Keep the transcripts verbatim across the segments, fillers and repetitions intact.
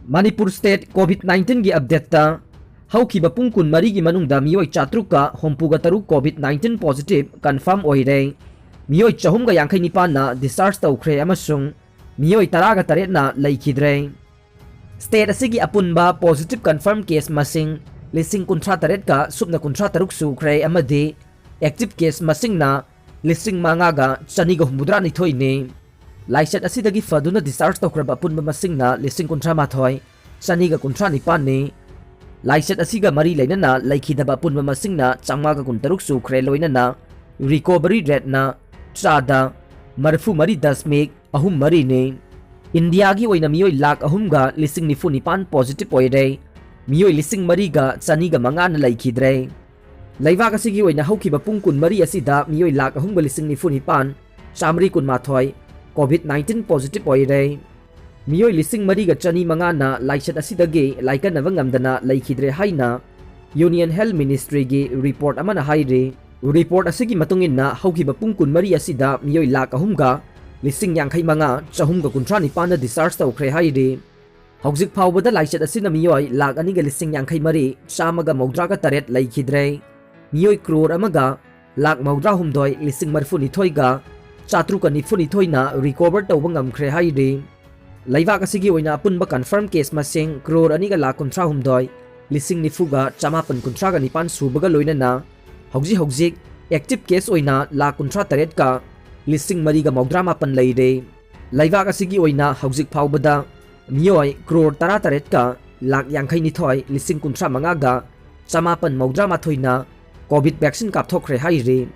Manipur state COVID ꯅꯥꯏꯟꯇꯤꯟꯒꯤ ꯑꯞꯗꯦꯠꯇ, ꯍꯧꯈꯤꯕ ꯄꯨꯡ ꯀꯨꯟꯃꯔꯤꯒꯤ ꯃꯅꯨꯡꯗ ꯃꯤꯑꯣꯏ ꯆꯥꯇ꯭ꯔꯨꯛꯀ ꯍꯨꯝꯐꯨꯒ ꯇꯔꯨꯛ ꯀꯣꯚꯤꯗ ꯅꯥꯏꯟꯇꯤꯟ ꯄꯣꯖꯤꯇꯤꯚ ꯀꯟꯐꯥꯔꯝ ꯑꯣꯏꯔꯦ꯫ ꯃꯤꯑꯣꯏ ꯆꯍꯨꯝꯒ ꯌꯥꯡꯈꯩ ꯅꯤꯄꯥꯟꯅ ꯗꯤꯁꯆꯥꯔꯖ ꯇꯧꯈ꯭ꯔꯦ ꯑꯃꯁꯨꯡ ꯃꯤꯑꯣꯏ ꯇꯔꯥꯒ ꯇꯔꯦꯠꯅ ꯂꯩꯈꯤꯗ꯭ꯔꯦ꯫ ꯁ꯭ꯇꯦꯠ ꯑꯁꯤꯒꯤ ꯑꯄꯨꯟꯕ ꯄꯣꯖꯤꯇꯤꯚ ꯀꯟꯐꯥꯔꯝ ꯀꯦꯁ ꯃꯁꯤꯡ ꯂꯤꯁꯤꯡ ꯀꯨꯟꯊ꯭ꯔꯥ ꯇꯔꯦꯠꯀ ꯁꯨꯞꯅ ꯀꯨꯟꯊ꯭ꯔꯥ ꯇꯔꯨꯛ ꯁꯨꯈ꯭ꯔꯦ ꯑꯃꯗꯤ ꯑꯦꯛꯇꯤꯚ ꯀꯦꯁ ꯃꯁꯤꯡꯅ ꯂꯤꯁꯤꯡ ꯃꯉꯥꯒ ꯆꯅꯤꯒ ꯍꯨꯝꯐꯨꯇꯔꯥꯅꯤꯊꯣꯏꯅꯤ꯫ ꯂꯥꯏꯆꯠ ꯑꯁꯤꯗꯒꯤ ꯐꯗꯨꯅ ꯗꯤꯁꯆꯥꯔꯖ ꯇꯧꯈ꯭ꯔꯕ ꯑꯄꯨꯟꯕ ꯃꯁꯤꯡꯅ ꯂꯤꯁꯤꯡ ꯀꯨꯟꯊ꯭ꯔꯥ ꯃꯥꯊꯣꯏ ꯆꯅꯤꯒ ꯀꯨꯟꯊ꯭ꯔꯥ ꯅꯤꯄꯥꯟꯅꯤ꯫ ꯂꯥꯏꯆꯠ ꯑꯁꯤꯒ ꯃꯔꯤ ꯂꯩꯅꯅ ꯂꯩꯈꯤꯗꯕ ꯑꯄꯨꯟꯕ ꯃꯁꯤꯡꯅ ꯆꯥꯝꯃꯉꯥꯒ ꯀꯨꯟꯇꯔꯨꯛ ꯁꯨꯈ꯭ꯔꯦ, ꯂꯣꯏꯅꯅ ꯔꯤꯀꯣꯚꯔꯤ ꯔꯦꯠꯅ ꯆꯥꯗ ꯃꯔꯤꯐꯨ ꯃꯔꯤ ꯗꯁꯃꯤꯛ ꯑꯍꯨꯝ ꯃꯔꯤꯅꯤ꯫ ꯏꯟꯗꯤꯌꯥꯒꯤ ꯑꯣꯏꯅ ꯃꯤꯑꯣꯏ ꯂꯥꯈ ꯑꯍꯨꯝꯒ ꯂꯤꯁꯤꯡ ꯅꯤꯐꯨ ꯅꯤꯄꯥꯟ ꯄꯣꯖꯤꯇꯤꯚ ꯑꯣꯏꯔꯦ꯫ ꯃꯤꯑꯣꯏ ꯂꯤꯁꯤꯡ ꯃꯔꯤꯒ ꯆꯅꯤꯒ ꯃꯉꯥꯅ ꯂꯩꯈꯤꯗ꯭ꯔꯦ꯫ ꯂꯩꯕꯥꯛ ꯑꯁꯤꯒꯤ ꯑꯣꯏꯅ ꯍꯧꯈꯤꯕ ꯄꯨꯡ ꯀꯨꯟꯃꯔꯤ ꯑꯁꯤꯗ ꯃꯤꯑꯣꯏ ꯂꯥꯈ ꯑꯍꯨꯝꯒ ꯂꯤꯁꯤꯡ ꯅꯤꯐꯨ ꯅꯤꯄꯥꯟ ꯆꯥꯃꯔꯤ ꯀꯨꯟꯃꯥꯊꯣꯏ ꯀꯣꯚꯤꯗ ꯅꯥꯏꯟꯇꯤꯟ ꯄꯣꯖꯤꯇꯤꯚ ꯑꯣꯏꯔꯦ꯫ ꯃꯤꯑꯣꯏ ꯂꯤꯁꯤꯡ ꯃꯔꯤꯒ ꯆꯅꯤ ꯃꯉꯥꯅ ꯂꯥꯏꯆꯠ ꯑꯁꯤꯗꯒꯤ ꯂꯥꯏꯀꯠꯅꯕ ꯉꯝꯗꯅ ꯂꯩꯈꯤꯗ꯭ꯔꯦ ꯍꯥꯏꯅ ꯌꯨꯅꯤꯌꯟ ꯍꯦꯜꯊ ꯃꯤꯅꯤꯁꯇ꯭ꯔꯤꯒꯤ ꯔꯤꯄꯣꯔꯠ ꯑꯃꯅ ꯍꯥꯏꯔꯤ꯫ ꯔꯤꯄꯣꯔꯠ ꯑꯁꯤꯒꯤ ꯃꯇꯨꯡ ꯏꯟꯅ ꯍꯧꯈꯤꯕ ꯄꯨꯡ ꯀꯨꯟꯃꯔꯤ ꯑꯁꯤꯗ ꯃꯤꯑꯣꯏ ꯂꯥꯈ ꯑꯍꯨꯝꯒ ꯂꯤꯁꯤꯡ ꯌꯥꯡꯈꯩ ꯃꯉꯥ ꯆꯍꯨꯝꯒ ꯀꯨꯟꯊ꯭ꯔꯥ ꯅꯤꯄꯥꯟꯅ ꯗꯤꯁꯆꯥꯔꯖ ꯇꯧꯈ꯭ꯔꯦ ꯍꯥꯏꯔꯤ꯫ ꯍꯧꯖꯤꯛ ꯐꯥꯎꯕꯗ ꯂꯥꯏꯆꯠ ꯑꯁꯤꯅ ꯃꯤꯑꯣꯏ ꯂꯥꯈ ꯑꯅꯤꯒ ꯂꯤꯁꯤꯡ ꯌꯥꯡꯈꯩ ꯃꯔꯤ ꯆꯥꯝꯃꯒ ꯃꯧꯗ꯭ꯔꯥꯒ ꯇꯔꯦꯠ ꯂꯩꯈꯤꯗ꯭ꯔꯦ꯫ ꯃꯤꯑꯣꯏ ꯀ꯭ꯔꯣꯔ ꯑꯃꯒ ꯂꯥꯈ ꯃꯧꯗ꯭ꯔꯥ ꯍꯨꯝꯗꯣꯏ ꯂꯤꯁꯤꯡ ꯃꯔꯤꯐꯨ ꯅꯤꯊꯣꯏꯒ ꯆꯥꯇ꯭ꯔꯨꯛꯀ ꯅꯤꯐꯨ ꯅꯤꯊꯣꯏꯅ ꯔꯤꯀꯣꯚꯔ ꯇꯧꯕ ꯉꯝꯈ꯭ꯔꯦ ꯍꯥꯏꯔꯤ꯫ ꯂꯩꯕꯥꯛ ꯑꯁꯤꯒꯤ ꯑꯣꯏꯅ ꯑꯄꯨꯟꯕ ꯀꯟꯐꯥꯔꯝ ꯀꯦꯁ ꯃꯁꯤꯡ ꯀ꯭ꯔꯣꯔ ꯑꯅꯤꯒ ꯂꯥꯈ ꯀꯨꯟꯊ꯭ꯔꯥ ꯍꯨꯝꯗꯣꯏ ꯂꯤꯁꯤꯡ ꯅꯤꯐꯨꯒ ꯆꯥꯃꯥꯄꯟ ꯀꯨꯟꯊ꯭ꯔꯥꯒ ꯅꯤꯄꯥꯟ ꯁꯨꯕꯒ ꯂꯣꯏꯅꯅ ꯍꯧꯖꯤꯛ ꯍꯧꯖꯤꯛ ꯑꯦꯛꯇꯤꯚ ꯀꯦꯁ ꯑꯣꯏꯅ ꯂꯥꯈ ꯀꯨꯟꯊ꯭ꯔꯥ ꯇꯔꯦꯠꯀ ꯂꯤꯁꯤꯡ ꯃꯔꯤꯒ ꯃꯧꯗ꯭ꯔꯥ ꯃꯥꯄꯟ ꯂꯩꯔꯦ꯫ ꯂꯩꯕꯥꯛ ꯑꯁꯤꯒꯤ ꯑꯣꯏꯅ ꯍꯧꯖꯤꯛ ꯐꯥꯎꯕꯗ ꯃꯤꯑꯣꯏ ꯀ꯭ꯔꯣꯔ ꯇꯔꯥ ꯇꯔꯦꯠꯀ ꯂꯥꯈ ꯌꯥꯡꯈꯩ ꯅꯤꯊꯣꯏ ꯂꯤꯁꯤꯡ ꯀꯨꯟꯊ꯭ꯔꯥ ꯃꯉꯥꯒ ꯆꯥꯃꯥꯄꯟ ꯃꯧꯗ꯭ꯔꯥ ꯃꯥꯊꯣꯏꯅ ꯀꯣꯚꯤꯗ ꯚꯦꯛꯁꯤꯟ ꯀꯥꯞꯊꯣꯛꯈ꯭ꯔꯦ ꯍꯥꯏꯔꯤ꯫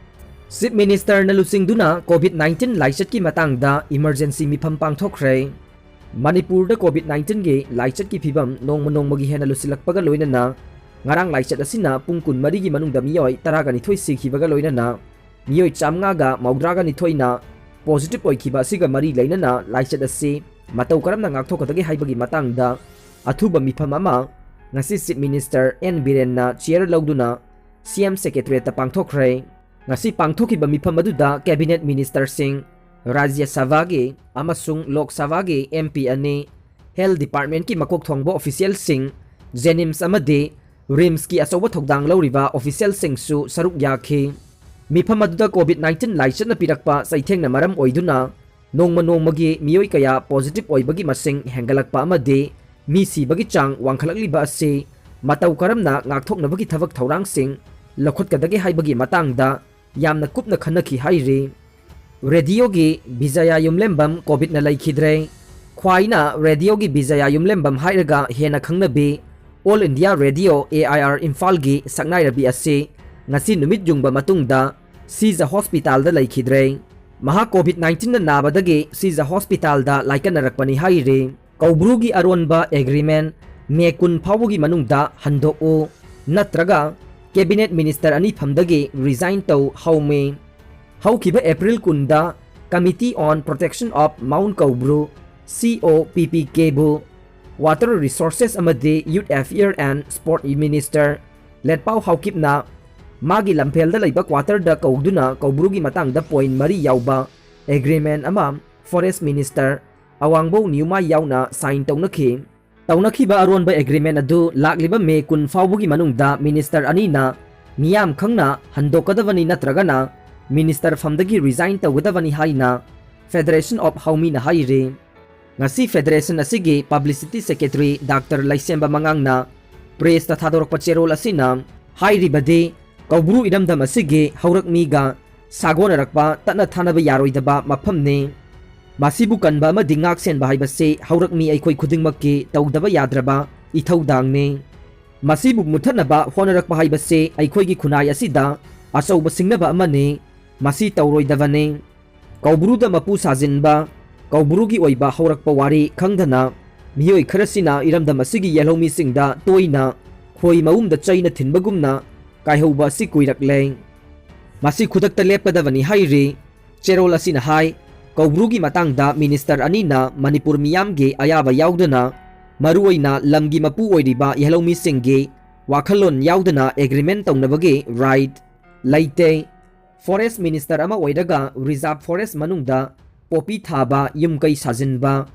ꯆꯤꯐ ꯃꯤꯅꯤꯁꯇꯔꯅ ꯂꯨꯆꯤꯡꯗꯨꯅ ꯀꯣꯚꯤꯗ ꯅꯥꯏꯟꯇꯤꯟ ꯂꯥꯏꯆꯠꯀꯤ ꯃꯇꯥꯡꯗ ꯏꯃꯔꯖꯦꯟꯁꯤ ꯃꯤꯐꯝ ꯄꯥꯡꯊꯣꯛꯈ꯭ꯔꯦ꯫ ꯃꯅꯤꯄꯨꯔꯗ ꯀꯣꯚꯤꯗ ꯅꯥꯏꯟꯇꯤꯟꯒꯤ ꯂꯥꯏꯆꯠꯀꯤ ꯐꯤꯚꯝ ꯅꯣꯡꯃ ꯅꯣꯡꯃꯒꯤ ꯍꯦꯟꯅ ꯂꯨꯁꯤꯜꯂꯛꯄꯒ ꯂꯣꯏꯅꯅ ꯉꯔꯥꯡ ꯂꯥꯏꯆꯠ ꯑꯁꯤꯅ ꯄꯨꯡ ꯀꯨꯟꯃꯔꯤꯒꯤ ꯃꯅꯨꯡꯗ ꯃꯤꯑꯣꯏ ꯇꯔꯥꯒ ꯅꯤꯊꯣꯏ ꯁꯤꯈꯤꯕꯒ ꯂꯣꯏꯅꯅ ꯃꯤꯑꯣꯏ ꯆꯥꯝꯃꯉꯥꯒ ꯃꯧꯗ꯭ꯔꯥꯒ ꯅꯤꯊꯣꯏꯅ ꯄꯣꯖꯤꯇꯤꯚ ꯑꯣꯏꯈꯤꯕ ꯑꯁꯤꯒ ꯃꯔꯤ ꯂꯩꯅꯅ ꯂꯥꯏꯆꯠ ꯑꯁꯤ ꯃꯇꯧ ꯀꯔꯝꯅ ꯉꯥꯛꯊꯣꯛꯀꯗꯒꯦ ꯍꯥꯏꯕꯒꯤ ꯃꯇꯥꯡꯗ ꯑꯊꯨꯕ ꯃꯤꯐꯝ ꯑꯃ ꯉꯁꯤ ꯆꯤꯐ ꯃꯤꯅꯤꯁꯇꯔ ꯑꯦꯟ ꯕꯤꯔꯦꯟꯅ ꯆꯤꯌꯔ ꯂꯧꯗꯨꯅ ꯁꯤ ꯑꯦꯝ ꯁꯦꯀ꯭ꯔꯦꯇꯔꯤꯌꯦꯠꯇ ꯄꯥꯡꯊꯣꯛꯈ꯭ꯔꯦ꯫ ꯉꯁꯤ ꯄꯥꯡꯊꯣꯛꯈꯤꯕ ꯃꯤꯐꯝ ꯑꯗꯨꯗ ꯀꯦꯕꯤꯅꯦꯠ ꯃꯤꯅꯤꯁꯇꯔꯁꯤꯡ, ꯔꯥꯖ꯭ꯌ ꯁꯚꯥꯒꯤ ꯑꯃꯁꯨꯡ ꯂꯣꯛ ꯁꯚꯥꯒꯤ ꯑꯦꯝ ꯄꯤ ꯑꯅꯤ, Health Departmentꯀꯤ ꯃꯀꯣꯛ ꯊꯣꯡꯕ officialꯁꯤꯡ, JNIMS ꯑꯃꯗꯤ RIMSꯀꯤ ꯑꯆꯧꯕ ꯊꯧꯗꯥꯡ ꯂꯧꯔꯤꯕ officialꯁꯤꯡꯁꯨ ꯁꯔꯨꯛ ꯌꯥꯈꯤ꯫ ꯃꯤꯐꯝ ꯑꯗꯨꯗ COVID nineteen ꯂꯥꯏꯆꯠꯅ ꯄꯤꯔꯛꯄ ꯆꯩꯊꯦꯡꯅ ꯃꯔꯝ ꯑꯣꯏꯗꯨꯅ ꯅꯣꯡꯃ ꯅꯣꯡꯃꯒꯤ ꯃꯤꯑꯣꯏ ꯀꯌꯥ positive ꯑꯣꯏꯕꯒꯤ ꯃꯁꯤꯡ ꯍꯦꯟꯒꯠꯂꯛꯄ ꯑꯃꯗꯤ ꯃꯤ ꯁꯤꯕꯒꯤ ꯆꯥꯡ ꯋꯥꯡꯈꯠꯂꯛꯂꯤꯕ ꯑꯁꯤ ꯃꯇꯧ ꯀꯔꯝꯅ ꯉꯥꯛꯊꯣꯛꯅꯕꯒꯤ ꯊꯕꯛ ꯊꯧꯔꯥꯡꯁꯤꯡ ꯂꯧꯈꯠꯀꯗꯒꯦ ꯍꯥꯏꯕꯒꯤ ꯃꯇꯥꯡꯗ ꯌꯥꯝꯅ ꯀꯨꯞꯅ ꯈꯟꯅꯈꯤ ꯍꯥꯏꯔꯤ꯫ ꯔꯦꯗꯤꯑꯣꯒꯤ ꯕꯤꯖꯌꯥ ꯌꯨꯝꯂꯦꯝꯕꯝ COVIDꯅ ꯂꯩꯈꯤꯗ꯭ꯔꯦ꯫ ꯈ꯭ꯋꯥꯏꯅ ꯔꯦꯗꯤꯑꯣꯒꯤ ꯕꯤꯖꯌꯥ ꯌꯨꯝꯂꯦꯝꯕꯝ ꯍꯥꯏꯔꯒ ꯍꯦꯟꯅ ꯈꯪꯅꯕꯤ All India Radio, AIR, ꯏꯝꯐꯥꯜꯒꯤ ꯁꯛꯅꯥꯏꯔꯕꯤ ꯑꯁꯤ ꯉꯁꯤ ꯅꯨꯃꯤꯠ ꯌꯨꯡꯕ ꯃꯇꯨꯡꯗ ꯁꯤꯖ ꯍꯣꯁꯄꯤꯇꯥꯜꯗ ꯂꯩꯈꯤꯗ꯭ꯔꯦ꯫ ꯃꯍꯥꯛ COVID nineteenꯅ ꯅꯥꯕꯗꯒꯤ ꯁꯤꯖ ꯍꯣꯁꯄꯤꯇꯥꯜꯗ ꯂꯥꯏꯀꯠꯅꯔꯛꯄꯅꯤ ꯍꯥꯏꯔꯤ꯫ ꯀꯧꯕ꯭ꯔꯨꯒꯤ ꯑꯔꯣꯟꯕ agreement ꯃꯦ ꯀꯨꯟ ꯐꯥꯎꯕꯒꯤ ꯃꯅꯨꯡꯗ ꯍꯟꯗꯣꯛꯎ, ꯅꯠꯇ꯭ꯔꯒ cabinet minister ꯑꯅꯤ ꯐꯝꯗꯒꯤ resign ꯇꯧ ꯍꯧꯃꯤ꯫ ꯍꯧꯈꯤꯕ April ꯀꯨꯟꯗ Committee on Protection of Mount Kaubru, COPPKBU, Water Resources ꯑꯃꯗꯤ Youth Affair and Sport Minister ꯂꯦꯠꯄꯥꯎ ꯍꯥꯎꯀꯤꯞꯅ ꯃꯥꯒꯤ ꯂꯝꯐꯦꯜꯗ ꯂꯩꯕ quarterꯗ ꯀꯧꯗꯨꯅ ꯀꯧꯕ꯭ꯔꯨꯒꯤ ꯃꯇꯥꯡꯗ point ꯃꯔꯤ ꯌꯥꯎꯕ agreement ꯑꯃ Forest Minister ꯑꯋꯥꯡꯕꯧ ꯅ꯭ꯌꯨꯃꯥꯏ ꯌꯥꯎꯅ sign ꯇꯧꯅꯈꯤ꯫ ꯇꯧꯅꯈꯤꯕ ꯑꯔꯣꯟꯕ agreement ꯑꯗꯨ ꯂꯥꯛꯂꯤꯕ ꯃꯦ ꯀꯨꯟ ꯐꯥꯎꯕꯒꯤ ꯃꯅꯨꯡꯗ minister ꯑꯅꯤꯅ ꯃꯤꯌꯥꯝ ꯈꯪꯅ ꯍꯟꯗꯣꯛꯀꯗꯕꯅꯤ ꯅꯠꯇ꯭ꯔꯒꯅ minister ꯐꯝꯗꯒꯤ resign ꯇꯧꯒꯗꯕꯅꯤ ꯍꯥꯏꯅ Federation of ꯍꯧꯃꯤꯅ ꯍꯥꯏꯔꯤ꯫ ꯉꯁꯤ federation ꯑꯁꯤꯒꯤ publicity secretary Doctor ꯂꯩꯁꯦꯝꯕ ꯃꯉꯥꯡꯅ pressꯇ ꯊꯥꯗꯣꯔꯛꯄ ꯆꯦꯔꯣꯜ ꯑꯁꯤꯅ ꯍꯥꯏꯔꯤꯕꯗꯤ, ꯀꯧꯕ꯭ꯔꯨ ꯏꯔꯝꯗꯝ ꯑꯁꯤꯒꯤ ꯍꯧꯔꯛꯃꯤꯒ ꯁꯥꯒꯣꯟꯅꯔꯛꯄ ꯇꯠꯅ ꯊꯥꯅꯕ ꯌꯥꯔꯣꯏꯗꯕ ꯃꯐꯝꯅꯤ꯫ ꯃꯁꯤꯕꯨ ꯀꯟꯕ ꯑꯃꯗꯤ ꯉꯥꯛ ꯁꯦꯟꯕ ꯍꯥꯏꯕꯁꯤ ꯍꯧꯔꯛꯃꯤ ꯑꯩꯈꯣꯏ ꯈꯨꯗꯤꯡꯃꯛꯀꯤ ꯇꯧꯗꯕ ꯌꯥꯗ꯭ꯔꯕ ꯏꯊꯧꯗꯥꯡꯅꯤ꯫ ꯃꯁꯤꯕꯨ ꯃꯨꯠꯊꯠꯅꯕ ꯍꯣꯠꯅꯔꯛꯄ ꯍꯥꯏꯕꯁꯤ ꯑꯩꯈꯣꯏꯒꯤ ꯈꯨꯟꯅꯥꯏ ꯑꯁꯤꯗ ꯑꯆꯧꯕ ꯁꯤꯡꯅꯕ ꯑꯃꯅꯤ꯫ ꯃꯁꯤ ꯇꯧꯔꯣꯏꯗꯕꯅꯤ꯫ ꯀꯧꯕ꯭ꯔꯨꯗ ꯃꯄꯨ ꯁꯥꯖꯤꯟꯕ, ꯀꯧꯕ꯭ꯔꯨꯒꯤ ꯑꯣꯏꯕ ꯍꯧꯔꯛꯄ ꯋꯥꯔꯤ ꯈꯪꯗꯅ ꯃꯤꯑꯣꯏ ꯈꯔꯁꯤꯅ ꯏꯔꯝꯗꯝ ꯑꯁꯤꯒꯤ ꯌꯦꯜꯍꯧꯃꯤꯁꯤꯡꯗ ꯇꯣꯏꯅ ꯈꯣꯏ ꯃꯎꯝꯗ ꯆꯩꯅ ꯊꯤꯟꯕꯒꯨꯝꯅ ꯀꯥꯏꯍꯧꯕ ꯑꯁꯤ ꯀꯨꯏꯔꯛꯂꯦ꯫ ꯃꯁꯤ ꯈꯨꯗꯛꯇ ꯂꯦꯞꯀꯗꯕꯅꯤ ꯍꯥꯏꯔꯤ꯫ ꯆꯦꯔꯣꯜ ꯑꯁꯤꯅ ꯍꯥꯏ, ꯀꯧꯕ꯭ꯔꯨꯒꯤ ꯃꯇꯥꯡꯗ minister ꯑꯅꯤꯅ ꯃꯅꯤꯄꯨꯔ ꯃꯤꯌꯥꯝꯒꯤ ꯑꯌꯥꯕ ꯌꯥꯎꯗꯅ, ꯃꯔꯨꯑꯣꯏꯅ ꯂꯝꯒꯤ ꯃꯄꯨ ꯑꯣꯏꯔꯤꯕ ꯌꯦꯜꯍꯧꯃꯤꯁꯤꯡꯒꯤ ꯋꯥꯈꯜꯂꯣꯟ ꯌꯥꯎꯗꯅ agreement ꯇꯧꯅꯕꯒꯤ right ꯂꯩꯇꯦ꯫ Forest minister ꯑꯃ ꯑꯣꯏꯔꯒ reserve forest ꯃꯅꯨꯡꯗ poppy ꯊꯥꯕ, ꯌꯨꯝ ꯀꯩ ꯁꯥꯖꯤꯟꯕ,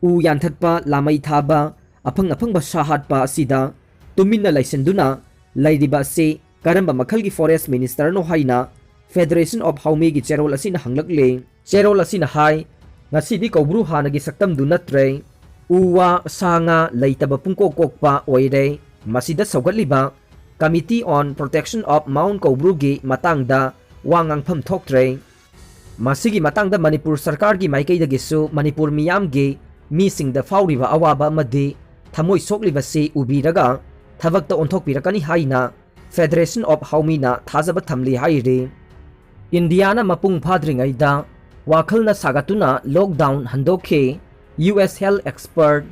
ꯎ ꯌꯥꯟꯊꯠꯄ, ꯂꯥꯃꯩ ꯊꯥꯕ, ꯑꯐꯪ ꯑꯐꯪꯕ ꯁꯥ ꯍꯥꯠꯄ ꯑꯁꯤꯗ ꯇꯨꯃꯤꯟꯅ ꯂꯩꯁꯤꯟꯗꯨꯅ ꯂꯩꯔꯤꯕ ꯑꯁꯤ ꯀꯔꯝꯕ ꯃꯈꯜꯒꯤ forest ministerꯅꯣ ꯍꯥꯏꯅ Federation of Hawmiꯒꯤ ꯆꯦꯔꯣꯜ ꯑꯁꯤꯅ ꯍꯪꯂꯛꯂꯤ꯫ ꯆꯦꯔꯣꯜ ꯑꯁꯤꯅ ꯍꯥꯏ, ꯉꯁꯤꯗꯤ ꯀꯧꯕ꯭ꯔꯨ ꯍꯥꯟꯅꯒꯤ ꯁꯛꯇꯝꯗꯨ ꯅꯠꯇ꯭ꯔꯦ꯫ ꯎ ꯋꯥ, ꯁꯥ ꯉꯥ ꯂꯩꯇꯕ ꯄꯨꯡꯀꯣꯛ ꯀꯣꯛꯄ ꯑꯣꯏꯔꯦ꯫ ꯃꯁꯤꯗ ꯁꯧꯒꯠꯂꯤꯕ Committee on Protection of Mount ꯀꯧꯕ꯭ꯔꯨꯒꯤ ꯃꯇꯥꯡꯗ ꯋꯥ ꯉꯥꯡꯐꯝ ꯊꯣꯛꯇ꯭ꯔꯦ꯫ ꯃꯁꯤꯒꯤ ꯃꯇꯥꯡꯗ ꯃꯅꯤꯄꯨꯔ ꯁꯔꯀꯥꯔꯒꯤ ꯃꯥꯏꯀꯩꯗꯒꯤꯁꯨ ꯃꯅꯤꯄꯨꯔ ꯃꯤꯌꯥꯝꯒꯤ ꯃꯤꯁꯤꯡꯗ ꯐꯥꯎꯔꯤꯕ ꯑꯋꯥꯕ ꯑꯃꯗꯤ ꯊꯃꯣꯏ ꯁꯣꯛꯂꯤꯕꯁꯤ ꯎꯕꯤꯔꯒ ꯊꯕꯛꯇ ꯑꯣꯟꯊꯣꯛꯄꯤꯔꯛꯀꯅꯤ ꯍꯥꯏꯅ Federation of Hawmiꯅ ꯊꯥꯖꯕ ꯊꯝꯂꯤ ꯍꯥꯏꯔꯤ꯫ ꯏꯟꯗꯤꯌꯥꯅ ꯃꯄꯨꯡ ꯐꯥꯗ꯭ꯔꯤꯉꯩꯗ ꯋꯥꯈꯜꯅ ꯁꯥꯒꯠꯇꯨꯅ lockdown ꯍꯟꯗꯣꯛꯈꯤ, U S health expert꯫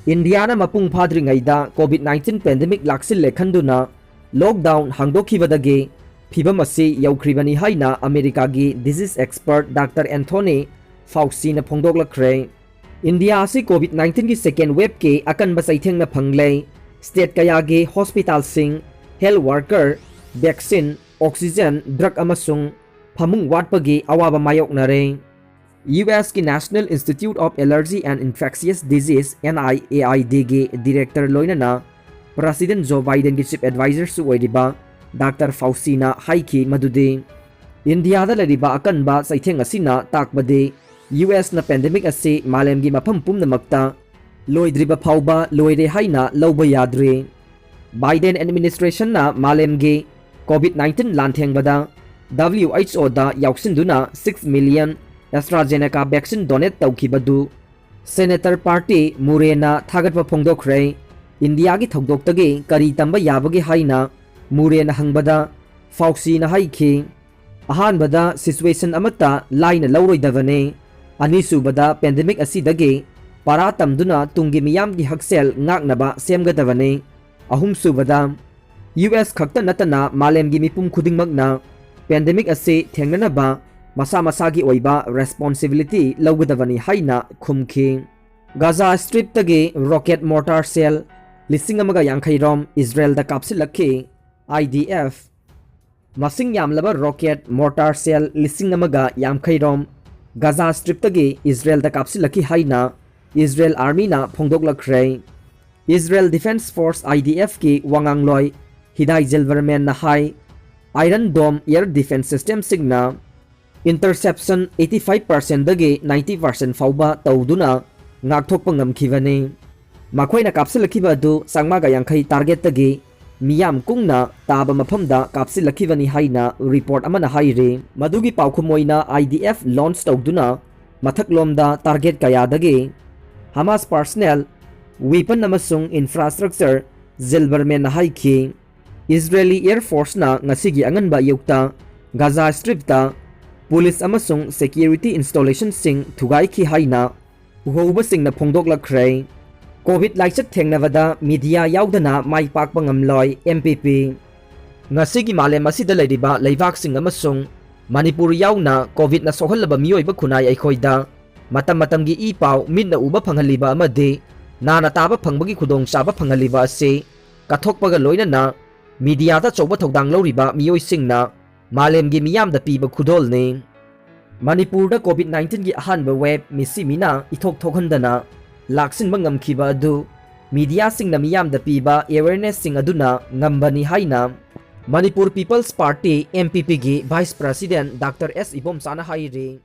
ꯏꯟꯗꯤꯌꯥꯅ ꯃꯄꯨꯡ ꯐꯥꯗ꯭ꯔꯤꯉꯩꯗ COVID nineteen pandemic ꯂꯥꯛꯁꯤꯜꯂꯦ ꯈꯟꯗꯨꯅ lockdown ꯍꯥꯡꯗꯣꯛꯈꯤꯕꯗꯒꯤ ꯐꯤꯚꯝ ꯑꯁꯤ ꯌꯧꯈ꯭ꯔꯤꯕꯅꯤ ꯍꯥꯏꯅ ꯑꯃꯦꯔꯤꯀꯥꯒꯤ disease expert Doctor Anthony Fauciꯅ ꯐꯣꯡꯗꯣꯛꯂꯛꯈ꯭ꯔꯦ꯫ ꯏꯟꯗꯤꯌꯥ ꯑꯁꯤ COVID nineteenꯒꯤ second waveꯀꯤ ꯑꯀꯟꯕ ꯆꯩꯊꯦꯡꯅ ꯐꯪꯂꯦ꯫ State ꯀꯌꯥꯒꯤ hospitalꯁꯤꯡ, health worker, vaccine, oxygen, drug ꯑꯃꯁꯨꯡ ꯐꯃꯨꯡ ꯋꯥꯠꯄꯒꯤ ꯑꯋꯥꯕ ꯃꯥꯌꯣꯛꯅꯔꯦ꯫ USꯀꯤ National Institute of Allergy and Infectious Disease, NIAIDꯒꯤ director ꯂꯣꯏꯅꯅ President Joe Bidenꯒꯤ chief advisorꯁꯨ ꯑꯣꯏꯔꯤꯕ Doctor Fauciꯅ ꯍꯥꯏꯈꯤ ꯃꯗꯨꯗꯤ ꯏꯟꯗꯤꯌꯥꯗ ꯂꯩꯔꯤꯕ ꯑꯀꯟꯕ ꯆꯩꯊꯦꯡ ꯑꯁꯤꯅ ꯇꯥꯛꯄꯗꯤ USꯅ pandemic ꯑꯁꯤ ꯃꯥꯂꯦꯝꯒꯤ ꯃꯐꯝ ꯄꯨꯝꯅꯃꯛꯇ ꯂꯣꯏꯗ꯭ꯔꯤꯕ ꯐꯥꯎꯕ ꯂꯣꯏꯔꯦ ꯍꯥꯏꯅ ꯂꯧꯕ ꯌꯥꯗ꯭ꯔꯤ꯫ Biden administrationꯅ ꯃꯥꯂꯦꯝꯒꯤ COVID nineteen ꯂꯥꯟꯊꯦꯡꯕꯗ WHOꯗ ꯌꯥꯎꯁꯤꯟꯗꯨꯅ six million AstraZeneca vaccine donate ꯇꯧꯈꯤꯕꯗꯨ Senator Patty Murrayꯅ ꯊꯥꯒꯠꯄ ꯐꯣꯡꯗꯣꯛꯈ꯭ꯔꯦ꯫ ꯏꯟꯗꯤꯌꯥꯒꯤ ꯊꯧꯗꯣꯛꯇꯒꯤ ꯀꯔꯤ ꯇꯝꯕ ꯌꯥꯕꯒꯦ ꯍꯥꯏꯅ Murrayꯅ ꯍꯪꯕꯗ Fauciꯅ ꯍꯥꯏꯈꯤ, ꯑꯍꯥꯟꯕꯗ situation ꯑꯃꯠꯇ ꯂꯥꯏꯅ ꯂꯧꯔꯣꯏꯗꯕꯅꯤ꯫ ꯑꯅꯤꯁꯨꯕꯗ pandemic ꯑꯁꯤꯗꯒꯤ ꯄꯔꯥ ꯇꯝꯗꯨꯅ ꯇꯨꯡꯒꯤ ꯃꯤꯌꯥꯝꯒꯤ ꯍꯛꯁꯦꯜ ꯉꯥꯛꯅꯕ ꯁꯦꯝꯒꯗꯕꯅꯤ꯫ ꯑꯍꯨꯝꯁꯨꯕꯗ, US ꯈꯛꯇ ꯅꯠꯇꯅ ꯃꯥꯂꯦꯝꯒꯤ ꯃꯤꯄꯨꯝ ꯈꯨꯗꯤꯡꯃꯛꯅ pandemic ꯑꯁꯤ ꯊꯦꯡꯅꯅꯕ ꯃꯁꯥ ꯃꯁꯥꯒꯤ ꯑꯣꯏꯕ responsibility ꯂꯧꯒꯗꯕꯅꯤ ꯍꯥꯏꯅ ꯈꯨꯝꯈꯤ꯫ Gaza Stripꯇꯒꯤ rocket mortar shell ꯂꯤꯁꯤꯡ ꯑꯃꯒ ꯌꯥꯡꯈꯩ ꯔꯣꯝ ꯏꯖꯔꯦꯜꯗ ꯀꯥꯞꯁꯤꯜꯂꯛꯈꯤ꯫ IDF ꯃꯁꯤꯡ ꯌꯥꯝꯂꯕ rocket mortar shell ꯂꯤꯁꯤꯡ ꯑꯃꯒ ꯌꯥꯡꯈꯩ ꯔꯣꯝ Gaza Stripꯇꯒꯤ ꯏꯖꯔꯦꯜꯗ ꯀꯥꯞꯁꯤꯜꯂꯛꯈꯤ ꯍꯥꯏꯅ Israel Armyꯅ ꯐꯣꯡꯗꯣꯛꯂꯛꯈ꯭ꯔꯦ꯫ Israel Defense Force, IDFꯀꯤ ꯋꯥꯉꯥꯡꯂꯣꯏ ꯍꯤꯗꯥꯏ ꯖꯤꯜꯕꯔꯃꯦꯟꯅ ꯍꯥꯏ, Iron Dome air defense systemꯁꯤꯡꯅ interception eighty five percentꯗꯒꯤ ninety percent ꯐꯥꯎꯕ ꯇꯧꯗꯨꯅ ꯉꯥꯛꯊꯣꯛꯄ ꯉꯝꯈꯤꯕꯅꯤ꯫ ꯃꯈꯣꯏꯅ ꯀꯥꯞꯁꯤꯜꯂꯛꯈꯤꯕ ꯑꯗꯨ ꯆꯥꯝꯃꯉꯥꯒ ꯌꯥꯡꯈꯩ targetꯇꯒꯤ ꯃꯤꯌꯥꯝ ꯀꯨꯡꯅ ꯇꯥꯕ ꯃꯐꯝꯗ ꯀꯥꯞꯁꯤꯜꯂꯛꯈꯤꯕꯅꯤ ꯍꯥꯏꯅ report ꯑꯃꯅ ꯍꯥꯏꯔꯤ꯫ ꯃꯗꯨꯒꯤ ꯄꯥꯎꯈꯨꯝ ꯑꯣꯏꯅ IDF launch ꯇꯧꯗꯨꯅ ꯃꯊꯛꯂꯣꯝꯗ target ꯀꯌꯥꯗꯒꯤ Hamas personnel, weapon ꯑꯃꯁꯨꯡ infrastructure ꯖꯤꯜꯕꯔꯃꯦꯟꯅ ꯍꯥꯏꯈꯤ꯫ Israeli Air Forceꯅ ꯉꯁꯤꯒꯤ ꯑꯉꯟꯕ ꯑꯌꯨꯛꯇ Gaza Stripꯇ police ꯑꯃꯁꯨꯡ security installationꯁꯤꯡ ꯊꯨꯒꯥꯏꯈꯤ ꯍꯥꯏꯅ ꯎꯍꯧꯕꯁꯤꯡꯅ ꯐꯣꯡꯗꯣꯛꯂꯛꯈ꯭ꯔꯦ꯫ COVID ꯂꯥꯏꯆꯠ ꯊꯦꯡꯅꯕꯗ media ꯌꯥꯎꯗꯅ ꯃꯥꯏ ꯄꯥꯛꯄ ꯉꯝꯂꯣꯏ, MPP꯫ ꯉꯁꯤꯒꯤ ꯃꯥꯂꯦꯝ ꯑꯁꯤꯗ ꯂꯩꯔꯤꯕ ꯂꯩꯕꯥꯛꯁꯤꯡ ꯑꯃꯁꯨꯡ ꯃꯅꯤꯄꯨꯔ ꯌꯥꯎꯅ COVIDꯅ ꯁꯣꯛꯍꯜꯂꯕ ꯃꯤꯑꯣꯏꯕ ꯈꯨꯟꯅꯥꯏ ꯑꯩꯈꯣꯏꯗ ꯃꯇꯝ ꯃꯇꯝꯒꯤ ꯏ ꯄꯥꯎ, ꯃꯤꯠꯅ ꯎꯕ ꯐꯪꯍꯜꯂꯤꯕ ꯑꯃꯗꯤ ꯅꯥꯅ ꯇꯥꯕ ꯐꯪꯕꯒꯤ ꯈꯨꯗꯣꯡꯆꯥꯕ ꯐꯪꯍꯜꯂꯤꯕ ꯑꯁꯤ ꯀꯠꯊꯣꯛꯄꯒ ꯂꯣꯏꯅꯅ mediaꯗ ꯑꯆꯧꯕ ꯊꯧꯗꯥꯡ ꯂꯧꯔꯤꯕ ꯃꯤꯑꯣꯏꯁꯤꯡꯅ ꯃꯥꯂꯦꯝꯒꯤ ꯃꯤꯌꯥꯝꯗ ꯄꯤꯕ ꯈꯨꯗꯣꯜꯅꯤ꯫ ꯃꯅꯤꯄꯨꯔꯗ COVID nineteenꯒꯤ ꯑꯍꯥꯟꯕ wave ꯃꯤꯁꯤ ꯃꯤꯅꯥ ꯏꯊꯣꯛ ꯊꯣꯛꯍꯟꯗꯅ ꯂꯥꯛꯁꯤꯟꯕ ꯉꯝꯈꯤꯕ ꯑꯗꯨ mediaꯁꯤꯡꯅ ꯃꯤꯌꯥꯝꯗ ꯄꯤꯕ awarenessꯁꯤꯡ ꯑꯗꯨꯅ ꯉꯝꯕꯅꯤ ꯍꯥꯏꯅ Manipur People's Party, MPPꯒꯤ Vice President Doctor S ꯏꯕꯣꯝꯆꯥꯅ ꯍꯥꯏꯔꯤ꯫